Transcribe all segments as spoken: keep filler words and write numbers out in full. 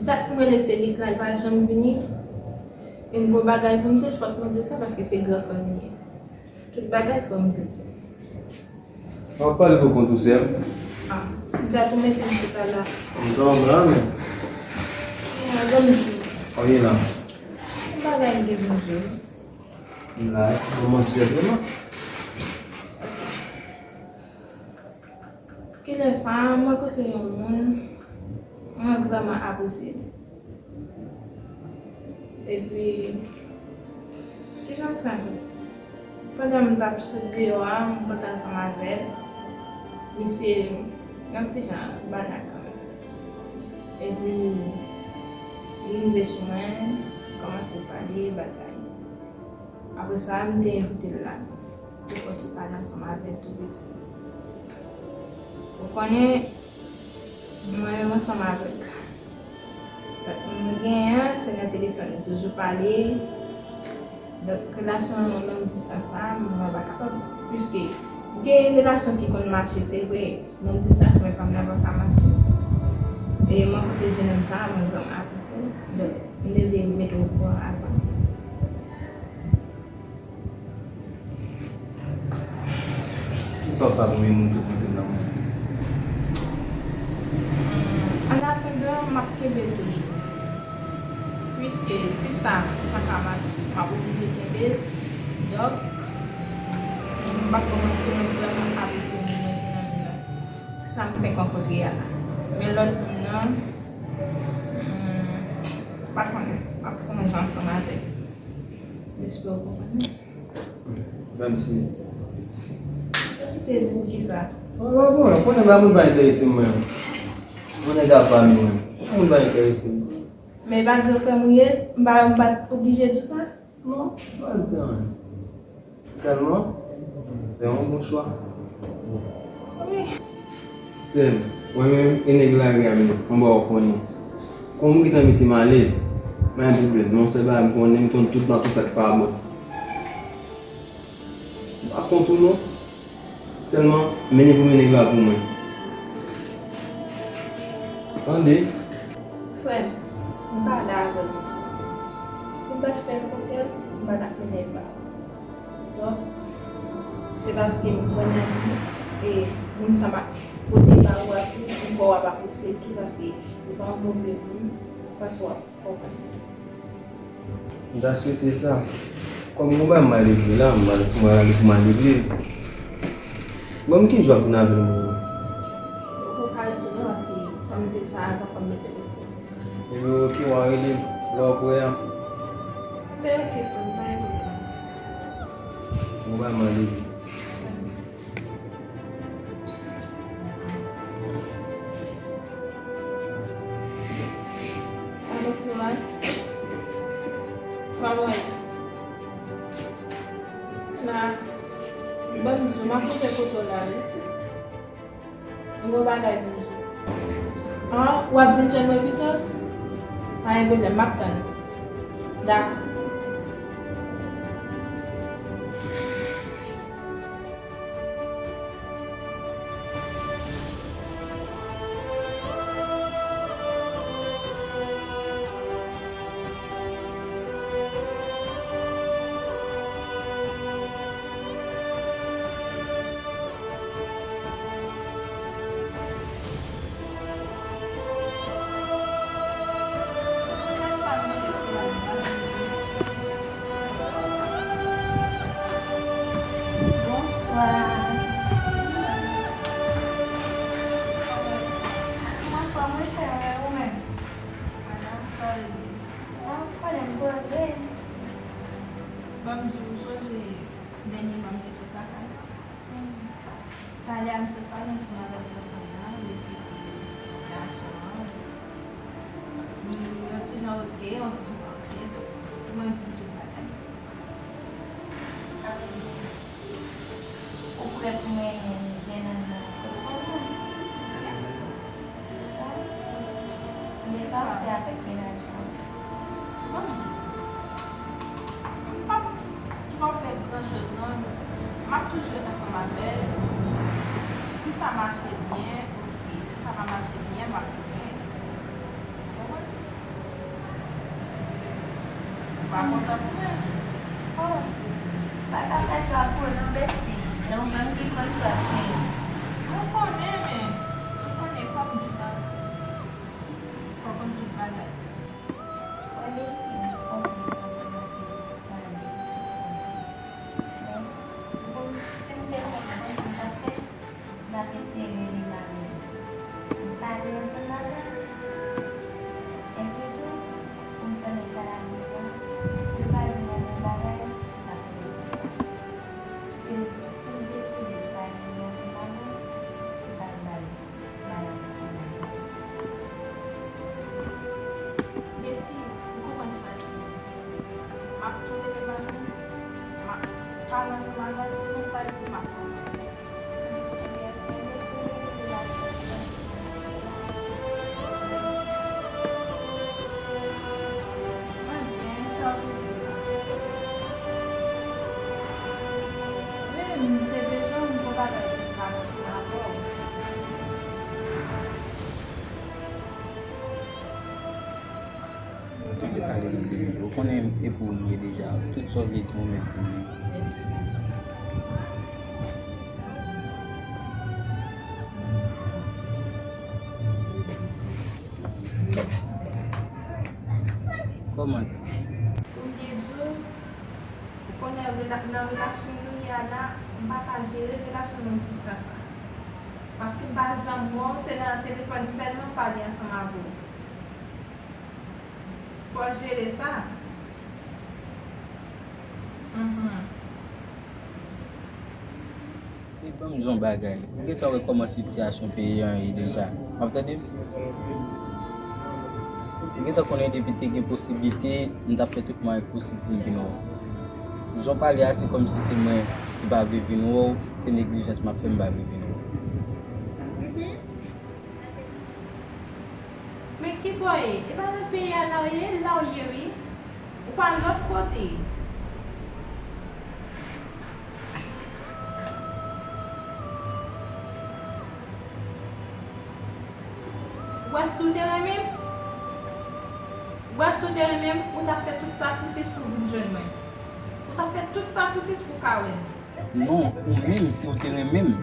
Dat m rele Selik la, li pa janm vini. E m gon bagay pou m di l, fòk mwen di l sa, paske se gran frè m li ye. Tout bagay fò m di l. W ap pale pou kont ou, sè m? Ah, dat ou mete m chita la. M kanmenm la, men. Ah, ban m di w. Ou ye la. Yon bagay m gen pou m di w. M la, kòmanse vreman. Kilè sa, mwen kote yon moun, mwen vrèman apresye li. Epi, kijan m fè? Pandan m t ap sot deyò a, m kontre ansanm avè l. Misye, yon ti jan bana kanmenm. Epi, li rive sou mwen, kòmanse pale, bagay. Apre sa, m te envite l la. Te fè yon ti pale ansanm avè l tou piti. Ou konnen, mwen menm ansanm avèk dat mwen genyen an, se nan telefòn nou toujou pale. Donk, relasyon long distans la, mwen pa kapab. Piske gen relasyon ki konn mache, se vre, long distans mwen pa m nan pa ka mache. E mwen kote jenòm sa, mwen vrèman apresye l. Donk, m te vle mete w okouran avan. Kisa w fè a premye moun ki konte nan men? Annatandan, m ap kenbe l toujou. Piske si sa pa ka mache, m ap oblije kenbe l. Donk, m p ap ba w manti, mwen vrèman apresye moun mwen ki nan men nan. Sa m fenk rankontre a la. Men lòt moun nan, hmm, m pa konnen. M ap konnen jan ansanm avè l. M espere w konprann mwen. Fè m sezi. Fè m sezi pou kisa? Mwen pa konnen, konnen ba moun pa enterese m, mwen. Mwen nèg a pa m, mwen. Moun pa enterese m. Men e pa gran frè m ou ye? M pa, m pa t oblije di w sa? Non, m pa di anyen. Sèlman, fè yon bon chwa. Wi. Sè m, mwen menm, e nèg lari a menm, mwen ba w konnen. Kòm ou gentan mete m alèz, pa gen pwoblèm. Men yon sèl bagay m konnen, m konn tout nan tout sa k pa bon. M pa kont ou non. Sèlman, mennen premye nèg la pou mwen. Tande? Frè m, m pale avè w, mesye. Si m pa t fè l konfyans, m pa t ap mennen l ba ou. Donk, se paske m kwè nan li, e moun sa m ap pote ba ou a tou, m kwè w ap apresye l tou, paske li pa yon move moun, m panse w ap konprann. M ta swete sa. Kòm gon bagay m ale regle la, m ale pou m ale pou m ale regle. Bon, m ki jou ap vin avè l mwen? Ou poko ka di non, paske fò m di l sa avan, fò m mete l okouran. Ebyen, oke, w a rele m lè w prè a. Ebyen, oke, frè m, pa gen pwoblèm. Gon bagay m ale regle. Alo, Flora. Kòman w ye? La. Ban m di w, m ap rive kote w la, wi. M gen yon bagay pou m di w. Ah, w ap vin jwenn mwen pita? Pa gen pwoblèm, m ap tann ou. Dakò. Bonswa. Bonswa, mwen se ou menm. Mwen pa gen poze. Ban m di w, ou sonje dènyèman m te sot lakay la? Talè a m sot pale ansanm avèk yon fanm nan, m esplike sitiyasyon an. Li yon ti jan oke, yon ti jan pa oke, donk mwen di l tout bagay. Sa vle di, ou prè pou mennen jennonm nan fè sa? Men sa w fè avèk mennaj ou? Bon, m p ap twò fè gran choz non. M ap toujou ret ansanm avè l. Si sa mache byen, oke. Si sa pa mache byen, m ap tounen. Ou konprann? Pa kontan pou mwen. Oh, pa ka fè chwa pou ou non, bestie. E ou menm ki konn chwa, cheri. Mwen konnen, men mwen konnen, fò m di sa. Fò konn tout bagay. Wè, bestie, mwen konnen ou santi m anpil, ou tande, ou santi. Men, pou m, si m te konnen konsa m t ap fè, m t ap eseye rele Marie Lise. M pale ansanm avè l. Epi tou, pou m tande sa l ap di mwen, si l pa di mwen bon bagay, m t ap resi sa. Si l, si l deside l pa rele ansanm avè m, m t ap ba l. Mesky, m konprann sa l di. M ap tou rele Marie Lise, m ap pale ansanm avè l, selon sa l di, m ap konprann. Mwen byen, sa w te di la. Wi, m te bezwen w, m gon bagay pou m pale ansanm avè w. Ou konnen e pou ou m ye deja. Tout sa w vle di m, ou mèt di m li. Kòman? Pou m byen di w, ou konnen rela-, nan relasyon nou ye a la, m pa ka jere relasyon long distans la. Paske m pa janm wè w, se nan telefòn sèlman m pale ansanm avè w. Fò jere sa. Mhm. E ban m di yon bagay. Ou gentan wè kòman sitiyasyon peyi a ye deja. W ap tande m? Ou gentan konnen depi te gen posiblite, m t ap fè tout mwayen posib pou m vin wè w. Jan w pale a, se kòmsi se mwen ki pa vle vin wè w, se neglijans m ap fè, m pa vle vin wè w. Mhm. Men kibò e? E pa nan peyi a la w ye? La w ye wi. Ou pa lòt kote. Ou wè si w te renmen m? Ou wè si w te renmen m, ou t ap fè tout sakrifis pou w vin jwenn mwen. Ou t ap fè tout sakrifis pou w ka wè m. Non, ou menm, si w te renmen m,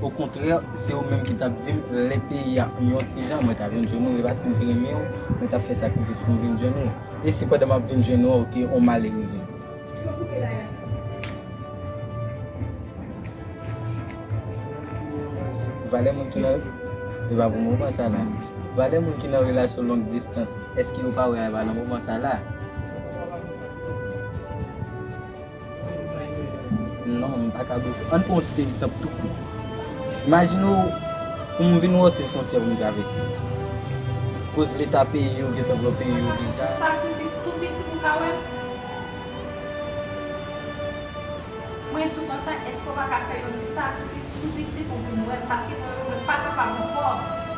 okontrè, se ou menm ki t ap di m, lè peyi a yon ti jan, mwen ta vin jwenn ou, e pa si m te renmen w, mwen t ap fè sakrifis pou m vin jwenn ou. E si pandan m ap vin jwenn ou, ou te yon malere vin? Valè moun ki nan, e pa pou moman sa la. Valè moun ki nan relasyon long distans, èske yo pa wè a pa nan moman sa la? Non, m pa ka blofè. Ann pran yon ti egzanp tou kout. Imajine w, pou m vin wè w, se fwontyè pou m travèse. Koz leta peyi yo gentan pran peyi yo deja. Sakrifis tou piti pou w ka wè m. Mwen di w konsa, èske w pa ka fè yon ti sakrifis tou piti pou w vin wè m? Paske mwen menm, mwen pa kapab ankò.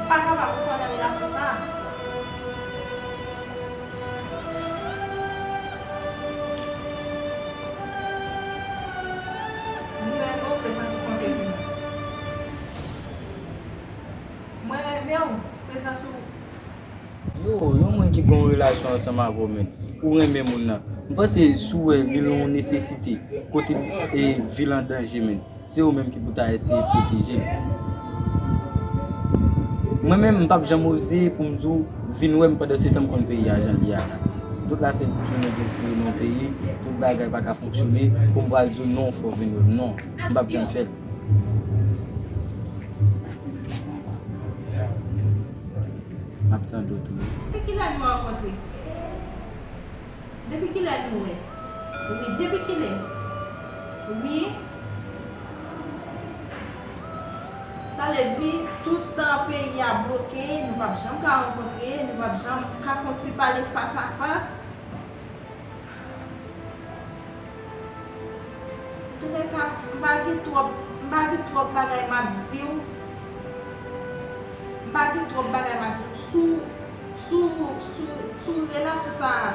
M pa kapab ankò nan relasyon sa a. Mwen renmen w, prezans ou konte pou mwen. Mwen renmen w, prezans ou. Yo, yon moun ki gen yon relasyon ansanm avè w, menn, ou renmen moun nan. M panse si w wè li nan yon nesesite, kote e vi l an danje, menn. Se ou menm ki pou ta eseye pwoteje l. Mwen menm, m p ap janm oze pou m di w vin wè m pandan se tan m konn peyi a jan l ye a la. Tout la se jounen de tire nan yon peyi, tout bagay pa ka fonksyone, pou m pral di w non, fò w vin wè m. Non, m p ap janm fè l. M ap tande w tou. Depi kilè nou rankontre? Depi kilè nou wè? Wi, depi kilè? Wi. Sa vle di, tout tan peyi a bloke, nou p ap janm ka rankontre, nou p ap janm ka fè yon ti pale fas a fas. Antouleka, m pa gen twòp, m pa gen twòp bagay m ap di w. M pa gen twòp bagay m ap di w. Si w, si w, si w, si w relasyon sa a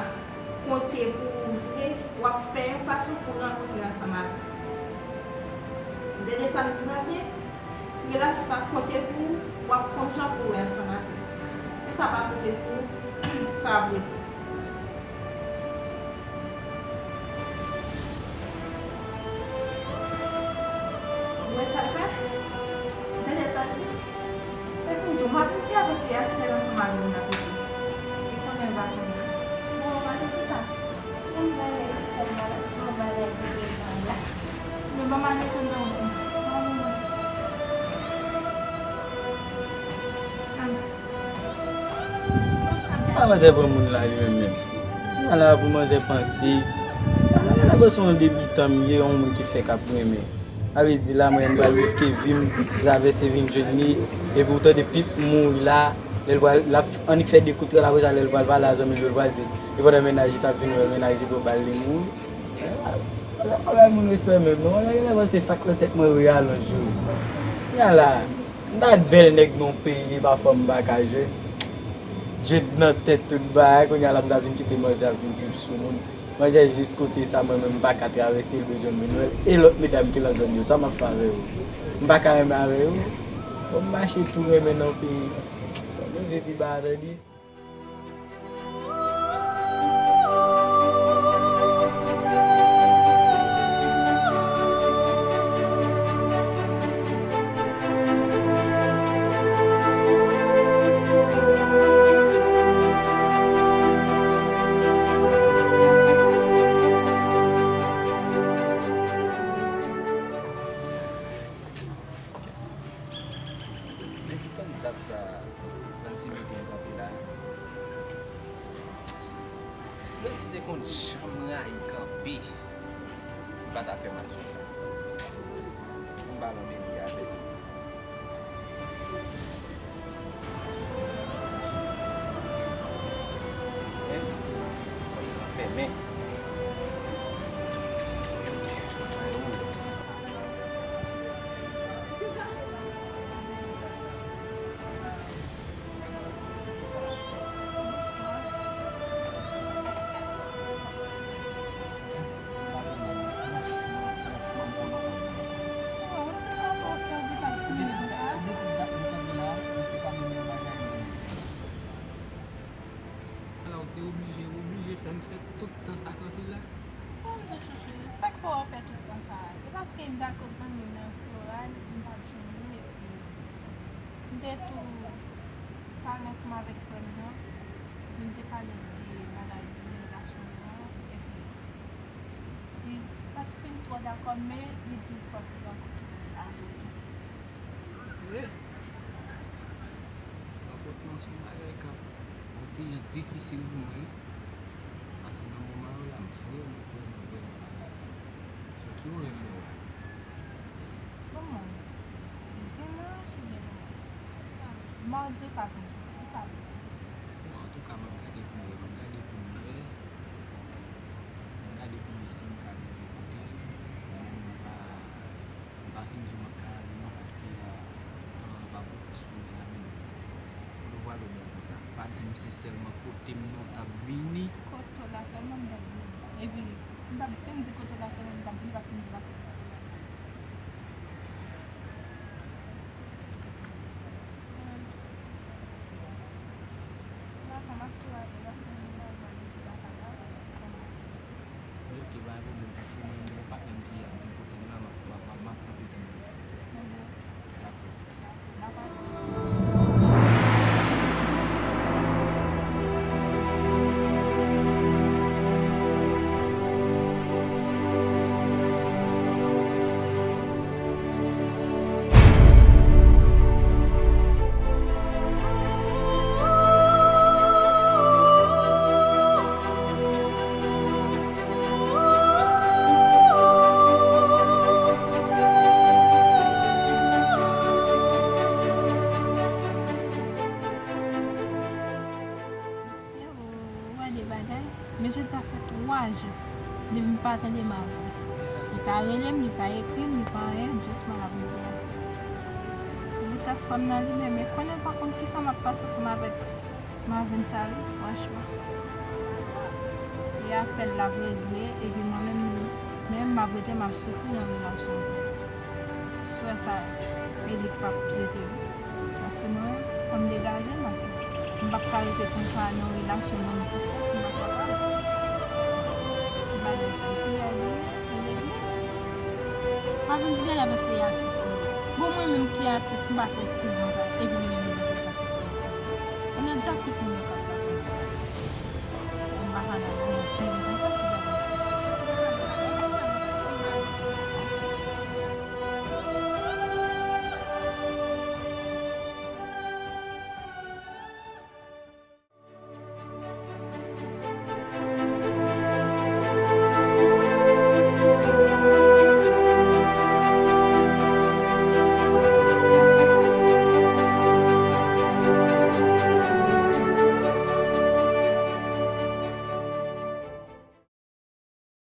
konte pou ou vre, w ap fè yon fason pou w rankontre ansanm avè l. Ou tande sa m di w la byen? Si relasyon sa konte pou ou, w ap fè yon jan pou w wè ansanm avè l. Si sa pa konte pou ou, sa ap rete. Sa manzè pran moun la li menm menm. Mwen la pou manzè panse. Ala la panse yon debitan m ye, yon moun ki fèk ap renmen. Sa vle di la mwen m pral riske vi m, travèse vin jwenn li, epi w tande pip mouri la, lè l pral, l ap annik fè de kout rèl, apre sa lè l pral pale a zanmi l yo, l pral di, e pandan mennaj li t ap vin wè l, mennaj li pran bal li mouri. Sa pa bay moun respè menm non, mwen genlè panse sa k nan tèt mwen reyalonj wi. Kounye a la, m ta bèl nèg nan yon peyi, pafwa m pa ka jwenn. Jwenn nan tèt tout bagay, kounye a la m ta vin kite manzè ap vin trip sou moun. Manzè jis kote sa mwen menm m pa ka travèse l, bezwen m vin wè l. E lòt medam ki nan zòn yo, sa m ap fè avè yo? M pa ka renmen avè yo? Bon, m mache tou renmen nan peyi. Bon, nou viv pi ba tande. Depi tann dat sa, Nancy mete m kanpe la. Si Nancy te konn jan m rayi kanpe, m pa ta fè mal sou sa. M balon beni avè l. Fò l pran fèmen. Ala w te oblije, oblije fè m fè tout tan sa kanpe la. Bon, m te chouchou, sa k fè w ap fè tout tan sa a? Se paske m t ak zanmi m nan Floral, m pa t jwenn li, epi m te tou pale ansanm avèk frè m nan, epi m te pale de bagay de relasyon nou an, epi li pa t fin twò dakò, men li di l fòk li rankontre avè w. Vre? Rankont lan se yon bagay k ap yon ti jan difisil pou mwen, paske nan moman yo la, m vrèman, vrèman, vrèman pa kontan. So, ki w vle fè la? Bon, dimanch oubyen madi w ka vin jwenn mwen, ou ka vin. Bon, antouka, m ap gade pou m wè, m ap gade pou m wè, m ap gade pou m wè si m ka rive kote l, men m pa M pa fin di w m ap ka ale non, paske, a, tan an pa pwopis pou mwen la menm. Kote w prale w bèl konsa? Pa di m se sèlman kote m non w t ap vini. Kote w la sèlman m t ap vini. Epi, m p ap fin di kote w la sèlman m t ap vini paske m di paske. Wi, oke, pa gen pwoblèm, tankou mwen, mwen patnè m ki ap vin kote m la, m ap, m ap, m ap kanpe tann li. Dakò. Mesye, ou wè de bagay, men jodi a fè twa jou depi m pa tande Marvens. Li pa rele m, li pa ekri m, li pa anyen, just m al ap gade. Li ta fanm nan li menm, men konnen l pa konn kisa m ap pase ansanm avèk Marvens sa wi, franchman. E afè l l ap regle, epi mwen menm, menm m ap rete m ap soufri nan relasyon m. Frè sa, Elik p ap trete wi. Paske mwen, fò m degaje m, paske m p ap ka rete konsa nan relasyon long distans, m p ap kapab. Ki bagay sa, ki bagay li ye, e legliz. Pa vin di gade avè se atis li ye. Bon, mwen menm ki atis, m pa fè estil konsa, epi li menm li panse l ka fè estil sou mwen. Kounye a djak ki pou m